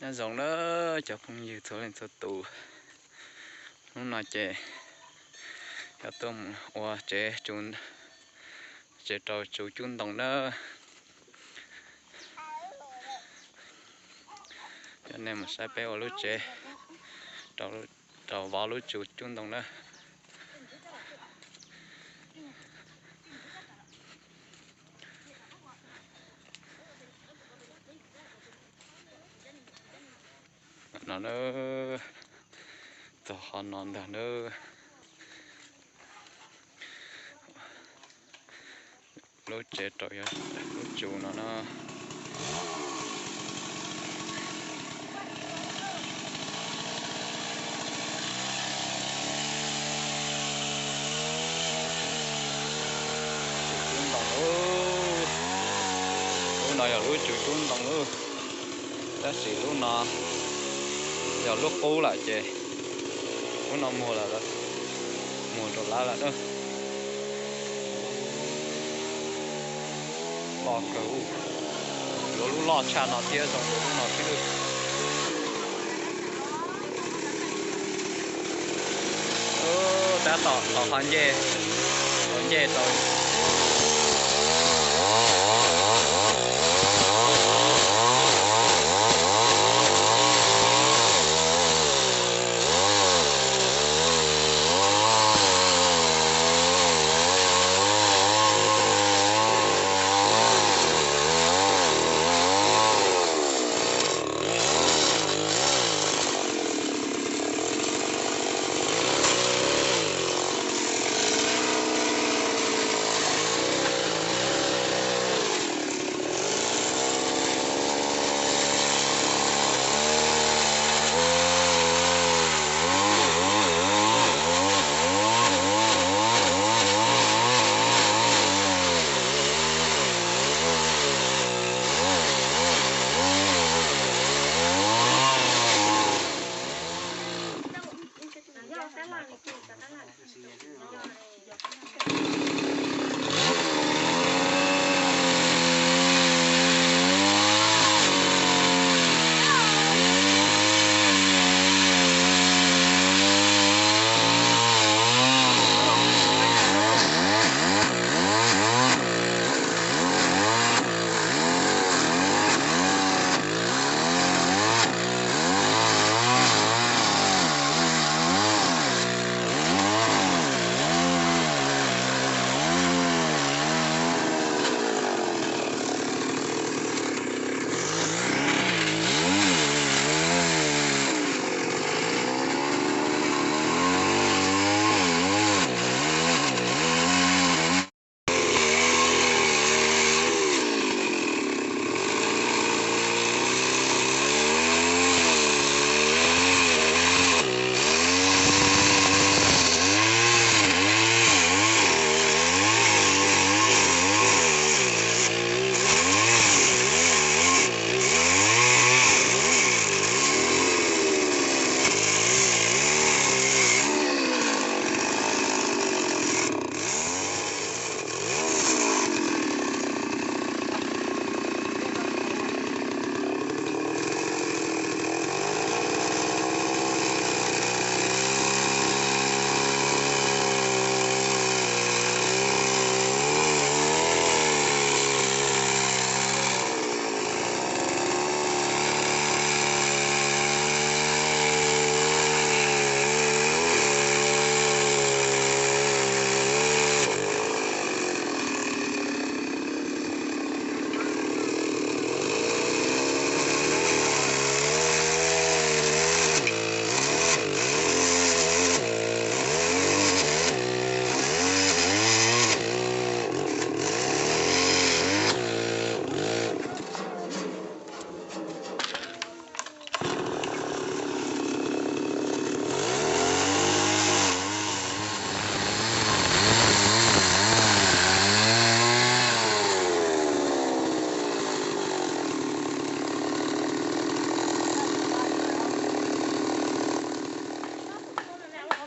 Nyob zoo na cov phooj ywg txhua leej txhua tus, hnub no ces yuav tuaj mus ua tsev, tsev rau tsu cub ntoo na. Coj nej mus saib peb ua lub tsev rau vov lub tsu cub ntoo na. No na, txog qhov no ntag na. Lub tsev rau lub tsu no na. Cub ntoo, lub no yog lub tsu cub ntoo lub, tab sis lub no yog lub qub lawm ces lub no muag lawm, muag rau lawv lawm na. Loj kawg, yuav lub loj tshaj no thiab zoo dua lub no thiab. Tab tom los qhov ncej, los ncej tau.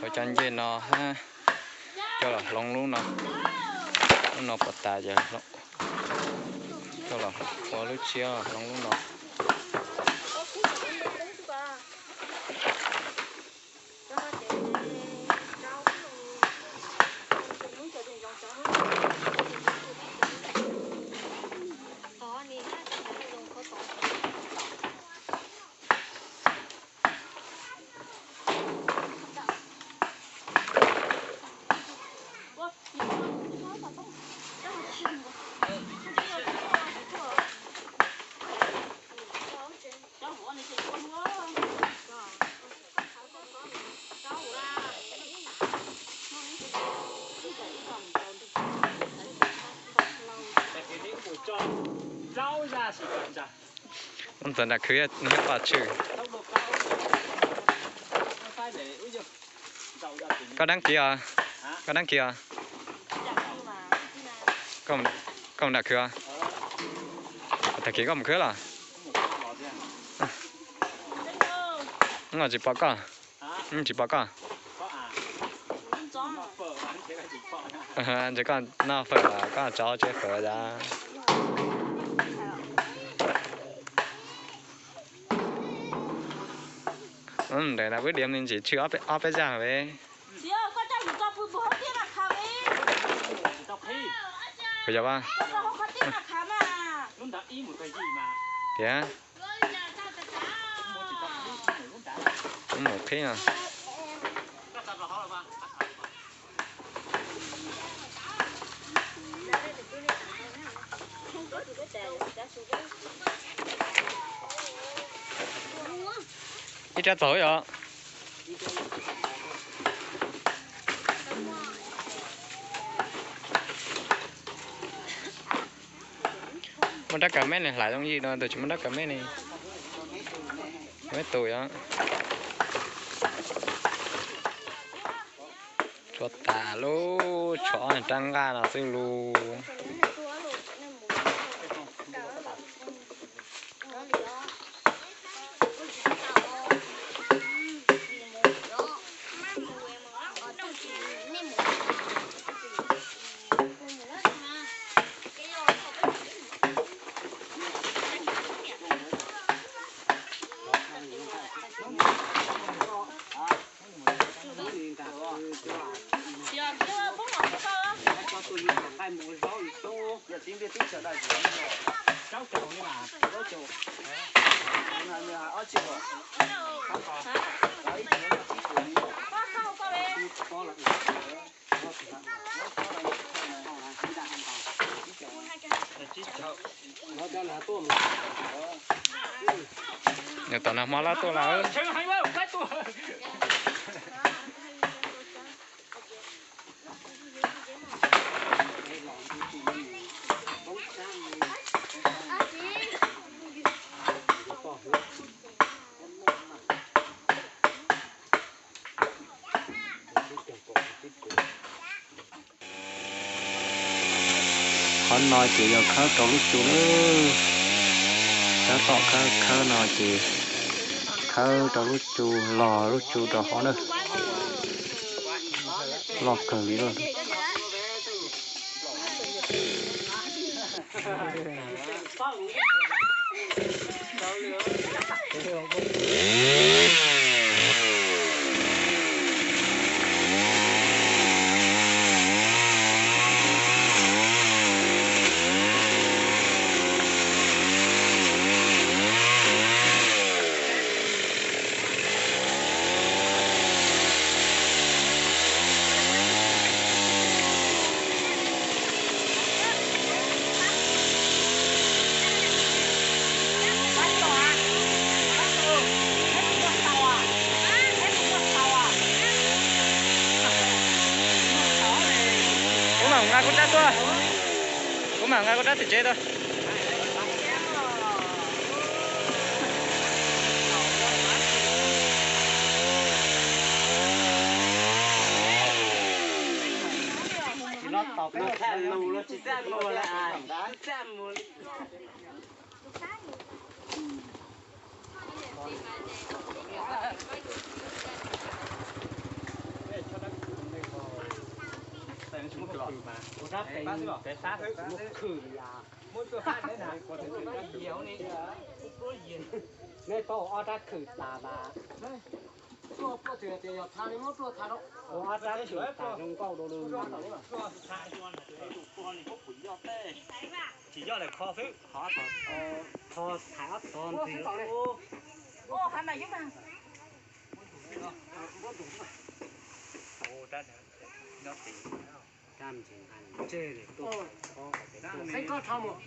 Ua cov ncej no hab coj los hloov lub no, lub no puas tas ces coj los ua lub tshiab hloov lub no. Ntxawm nram khwv yog pom tshwm. Koj đăng ký os? Koj đăng ký os? Koj nram khwv os? Tag kis koj mus khwb los? Tsis pom koj. Tsis pom koj. Ntshe koj noj fawm, koj tso tsev fawm tas. Ntawm no wb diav me ntsis tshwj ob peb zaj ve. Kuv yog tias mus qhib no. Ib rab txaus yom. Muaj rab kav meb ne, hlais zoo yim no tus tsis muaj rab kav meb ne. Meb tus yom. Tshuav tas lub, tshuav ob rab nqaj no xwb lus. Tom nag hmo lawv tuaj lawm. Qhov no ces yog khawb rau lub tsu lawm. Tab tom khawb khawb no ces khawb rau lub tsu, log lub tsu rau hauv na. Loj kawg li lawm. Kuv mam nqa kuv rab tuaj. Kuv mam nqa kuv rab tim tsev tuaj. Nej tau ob rab khwm tas mas. Ua ob rab khwm tas zoo nkauj dua lwm. Tsis yog lawm kho xwb. Kho thaiv ob tog ntxiv. Rab ntsis nqa ntseg li tuaj. Xeeb koj rho mus.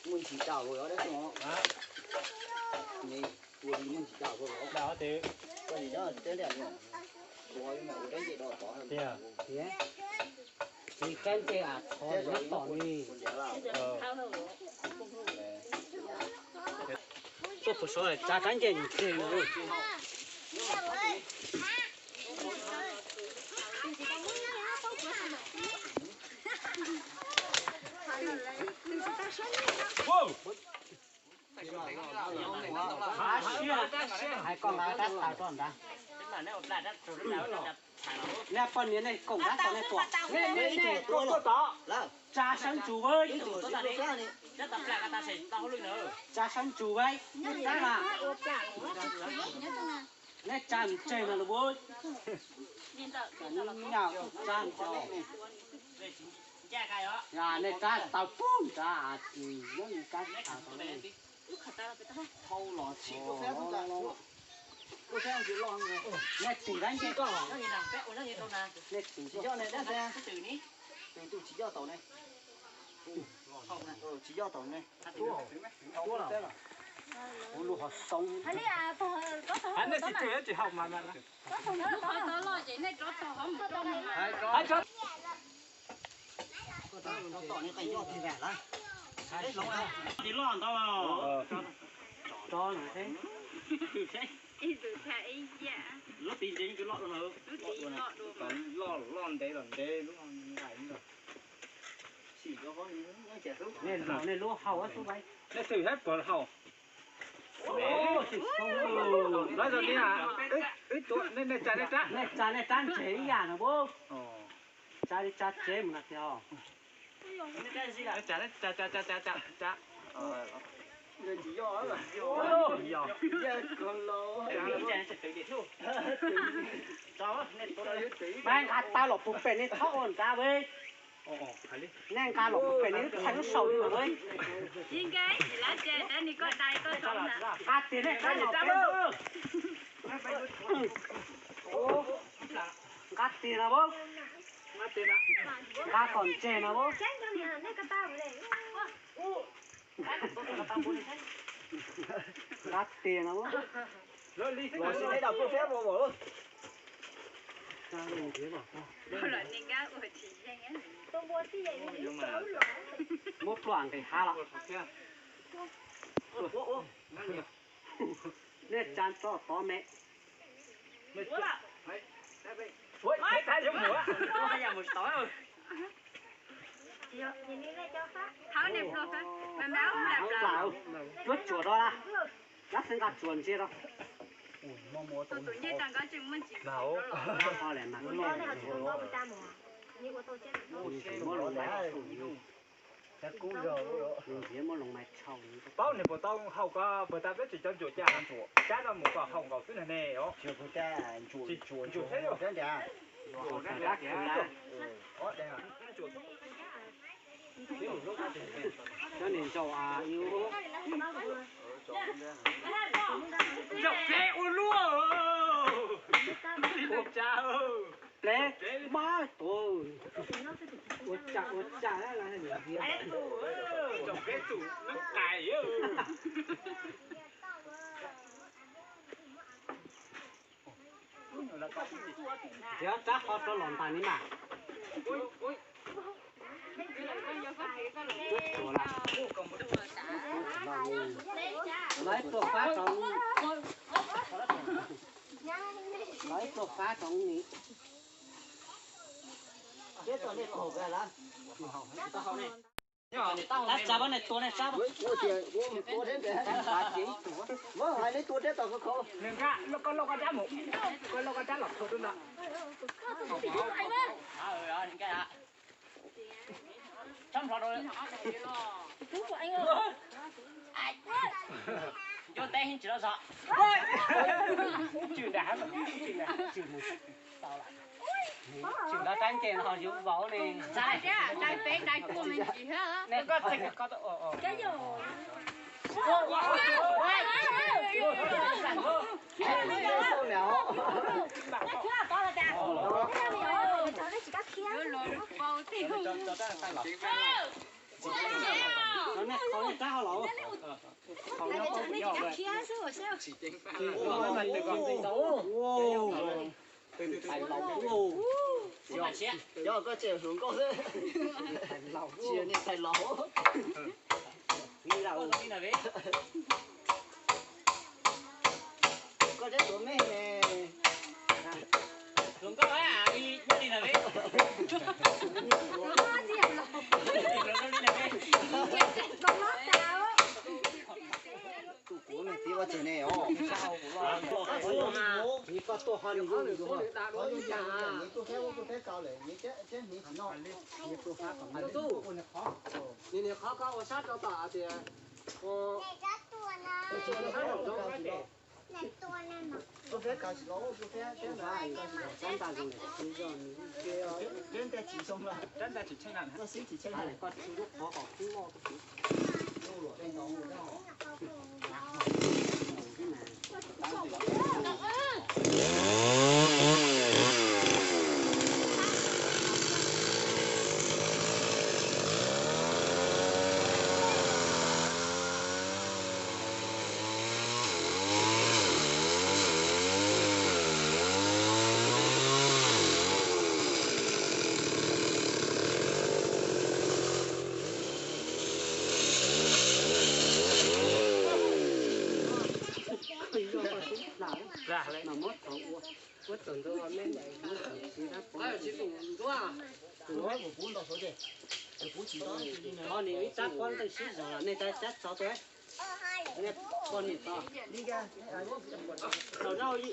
Muaj ntsis dau los dab tsi os? Ua li muaj ntsis dau los? Tiag. Tsis kab nce a thov nyob tom ni. Tuaj puas saud tsa kab nce nws tseg no. Hais koj nqa rab taws rau nrad. Nej poj niam nej koom rab taws nej tuaj. Nej nej nej koom tuaj tod. Tsa sawv ntsug vab. Tsa sawv ntsug vab. Nej tsa mas. Nej tsa nws tseg mas los vab. Nyaj tsa nws tseg. Nej tsa taws pub nrad, nyob nws kab tsa tau. Nej tsis dab nce koj. Nej tsis, tsis yog taus ne. Tsis yog taus ne. Kuv lub hov soob. Hais nej tsis tsis haum mas. Tsis loj ntau. Lub tis ntev loj dua. Loj loj ntev los ntev lub nqaim. Nej loj nej lub haus xwb. Nej twm saib puas haus. Nej tsa nej rab ntseg ib yam no. Tsa li tsa tsev mus no tiag. Pab nqa tau los puag pem nej txhob ua nrad vab. Nej nqa los puag pem nej wb txhais lub saum li no vab. Nqa tiag nej rab no pem. Nqa tiag no vab. Nqa kom ntseg no vab. Nqa tiag no vab. Muab pluaj nqis hav los. Nej tsa tso tod me. Cuab tsuas rau la. Lab xeeb nqa tsuas ntsia rau. Paub nws puas tau haus ko puas tas peb tsis cov ntsuas cas, cab rau mus kom haus nkaus xwb ne os. Ntsuas thiab yog. Cov niam ntsaum a, ntsaum peb ua luaj. Pleb mab tuav, ua cas ua cas. Ntsaum peb tus nab qais. Tiav rab qhov rau los ntais ni mas. Lawv tuaj fab rau, lawv tuaj fab rau ni. Tab tsa pab nej tua nej sab. Muab hais nej tua thiab tau khov kho. Koj loj koj rab mus, koj loj koj rab los kho rau ntawd. Cov teb tsis los zog. Tswm nram, tswm nram, tswm mus tau lawm. Tswm nram tab nce no yuav vauv ne. Dai peb dai kua me ntsis thiab. Cov nej qhau nej rab hauv los. Qhau nyob pab kuv nyob. Thiab xwb ua siab. Tus ntxhais laus ub. Yog koj tseem hluas nkauj xwb. Ntxhais laus. Koj teb tuav me ne. Hluas nkauj a, nyob li ntawd peb. Tus kuv me txiv ua tsev ne os. Nws koj tuaj ho nws yuav nws yuav. Nws niam qhov koj ua sab rau tom tias Ib tsab pob ntej sib zog los nej cab txog tias nej poj niam tod. Los zaj li.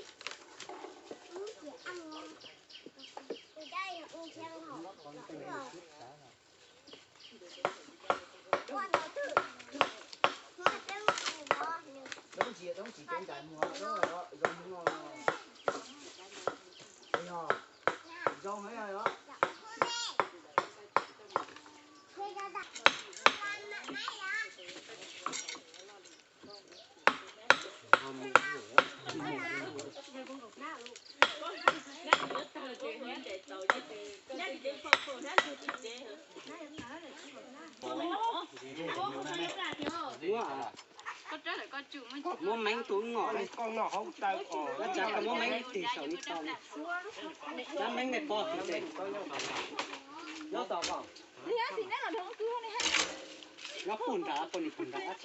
Muab meeb tus ngom, muab meeb tig saum li tau. Cab meeb nej pog tig tes. Nyob tom ko. Nyob pug nrad, pog nim pug nrad.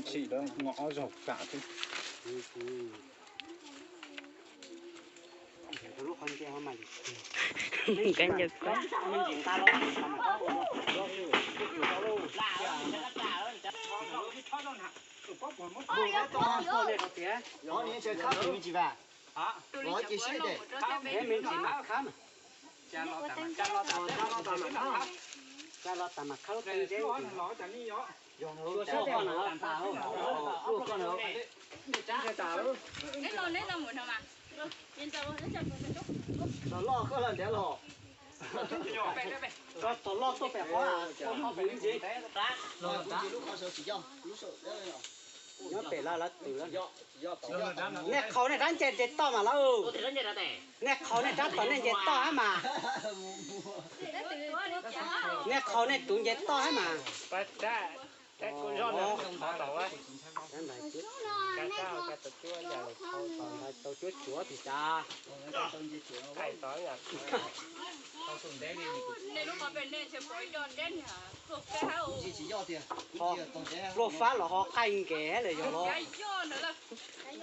Tsis lawv ngom ob zaug kam xwb. Tom loj tuaj pem qhov, nyob pem lawv lawv twm. Nej qhaus nej rab nce nce toj mas lawm. Nej qhaus nej rab tom nej nce toj hab mas. Nej qhaus nej tus nce toj hab mas. Tau cuab cuav tim tas. Pluaj fab los ho qaij nkev lawm yog los.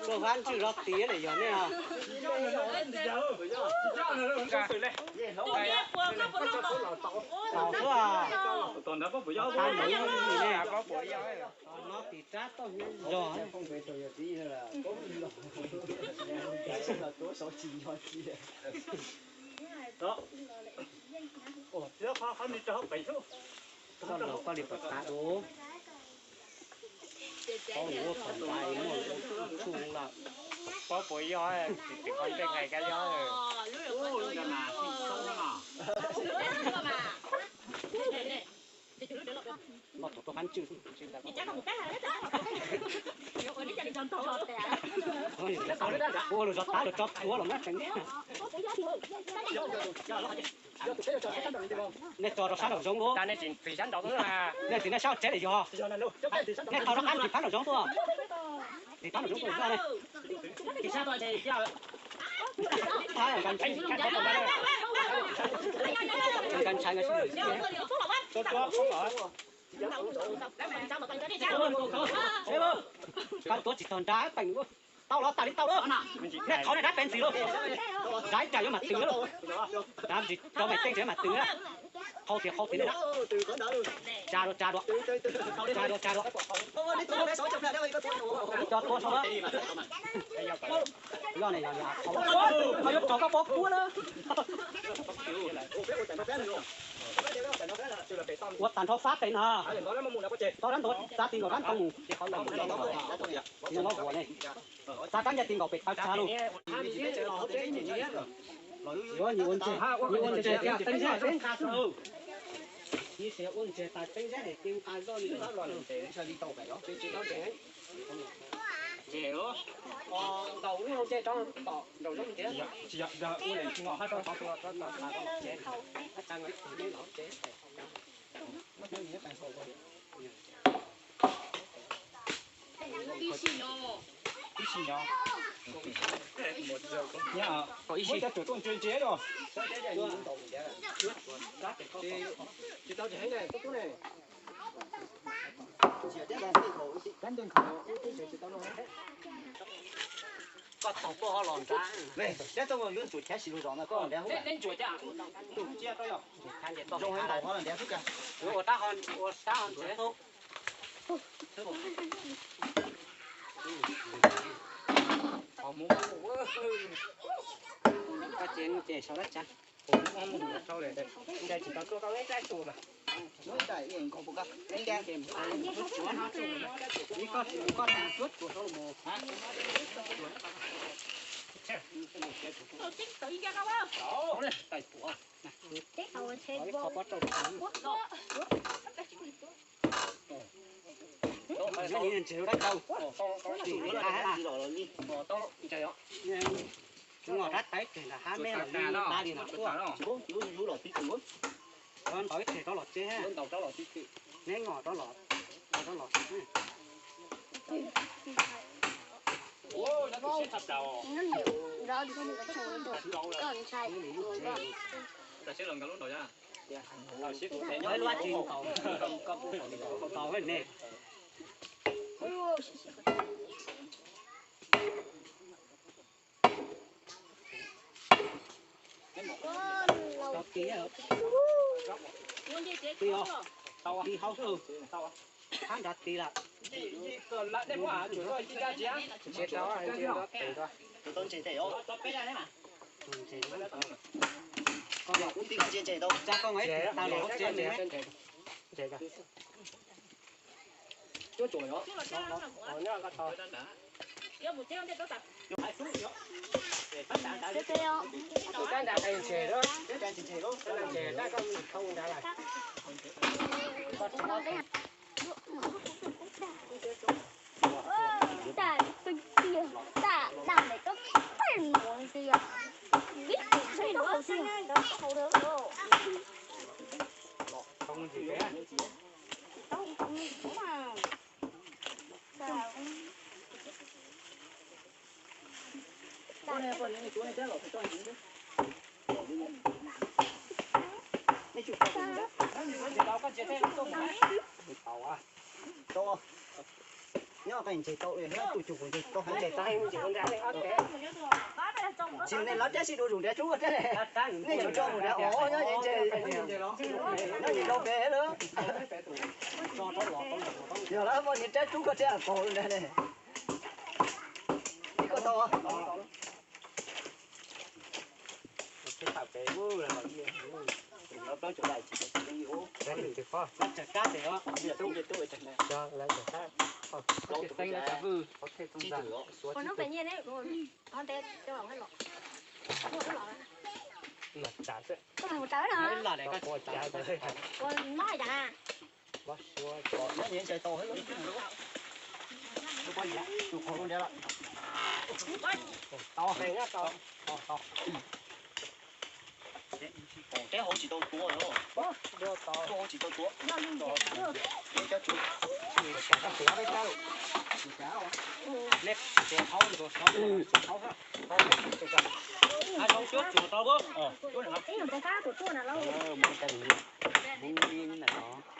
Pluaj fab ntswj los tiav lawm yog nej os. Tau xwb. Qab nkev ne. Nov tim rab toj zog. Koj los koj li pom tas dua. Pob ua pom tas muaj tsuj lawm. Pob puas yog, tsis tsis qhov ntej nqaij kab yog. Noj tau tuaj Ua lus zov tab lus tso tuav los muab tseev. Nej tso rau sab nraum zoov lub. Nej txiv nej sab tsev lawm yog. Nej tso rov qab txiv phab nraum zoov tuaj. Txiv phab nraum zoov tuaj zoj ne. Nkag ntshai nkag siab. Koj tuav tsis txog nrab peem. Tau los tas li tau. Nej qhov nej dab peev ntxiv lauj. Nrab ib ras yuav mam twg lauj. Nrab ntsis rau mam teej tsev mam twg. Qhau tias qhau tias nej dab. Tsa dua tsa dua. Tsa dua tsa dua. Cov tuav sau. Yog ne yog yog. Qhov yuav tso koj pob kuab na. Ua tag nrho fab tes no. Tau dab ntawd tsa ti nkaus dab ntawd mus. Tsa kab ncaig ti nkaus pem taw tshav lug. Yuav nyias ua ntses, nyias ua ntses tias teeb zeb peb nqa xwb. Nyias ua ntses tas teeb zeb ces nqa zoj li. Ntaus lub hau ntsej rau tom nraum zoov tias. Ib sim nyog. Ib sim. Muab cov tuam tuaj ntse ntse os. Tsis tau tsis heev ne, tub tub ne. Koj tau koj ho los nrad. Sab tau yuav ntsuas chav sis lug zos no koj nrad hub. Tus cia tau yog. Zoo heev ntaus ho los nrad xwb cas. Ua rab ho, ua sab ho ntse. Qhov muv, koj ces ces sau dab tsa. Ntshai tsis tau tuaj koj ib rab tsuas mas. Ib koj tsis mus koj tsuas tsuas sau los mus. Tais tuav. Ib qho pob rau. Ntses dab cau. Tsis tau los li. Tsuas ngos rab taib tseg ntawm hab meb los li dab li no tuaj. Ntaus ib tseg rov los tseg. Neb ngos rov los, rov los. Lub tsis ntaus, koj kuj ntaus ne. Tau ti, ti hauv xwb, hab nrad ti lawm. Tsa koj ib tsis tau los tsev. Nyob qee ntses tau, tus cug ntses tau heev ntses tau. Tsis yog nej lawv rab sib dua zus nrad tsub thiab ne. Nej yuav tso mus nrad os, nyob ntses, nyob ntses rau pem lawm. Yog lawv muaj niag rab tsub koj thiab qaug nrad ne. Ib koj tau. Ua no pem nyiaj ne, ua ntev coj los los. Ua no los. Koj mus tawv no. Ua no hais cas na. Peb hauv tsis tau tuav, hauv tsis tau tuav. Neb tsis tau hauv, tsis tau hauv. Hauv tsis tau. Hauv tsuab tsuag tau.